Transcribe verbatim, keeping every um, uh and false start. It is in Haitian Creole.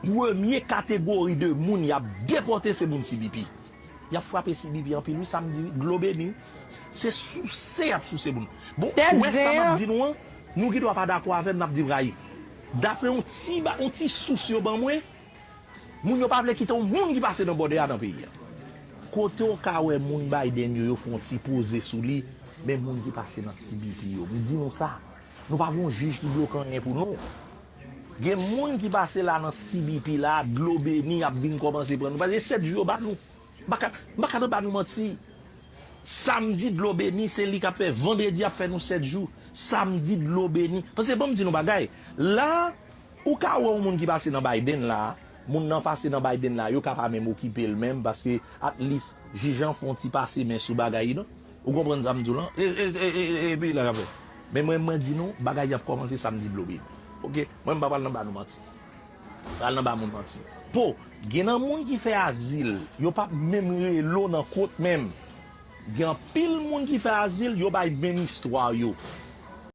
Premye kategori de moun y ap depòte se moun C B P. Y ap frape C B P anpil wi, sa m di wi, dlo beni. Se souse y ap souse moun. Bon, Tèt ou wè sa zen m ap an. Di nou an, nou gen dwa pa dakò avè m, n ap di m rayi. Daprè yon ti, ba- yon ti sous yo ban mwen, moun yo pa vle kite yon moun ki pase nan bòdè a nan peyi a. Kote w ka wè moun Biden yo, yo fè yon ti poze sou li, men moun ki pase nan C B P yo, m di nou sa, nou pa gen yon jij ki bloke anyen pou nou. Gen moun ki pase la nan C B P la, dlo beni ap vin kòmanse pran nou. Paske sèt jou yo ba nou. M pa ka, m pa ka nan ba nou manti. Samdi dlo beni, se li k ap fè. Vandredi ap fè nou sèt jou. Samdi dlo beni. Paske ban m di nou bagay. La, ou ka wè yon moun ki pase nan Biden la. Moun nan pase nan Biden la, yo ka pa menm okipe l menm, paske at least jij an fè yon ti pase men sou bagay non. Ou konprann sa m di w lan? E, e, e, e, e, e peyi la k ap fè. Men mwen, mwen di nou, bagay y ap kòmanse samdi dlo beni. Oke? Mwen m pa pral nan ba nou manti. Pral nan ba moun manti. Po, gen nan moun ki fè azil, yo p ap menm rele w nan kot menm. Gen anpil moun ki fè azil, yo bay menm istwa yo.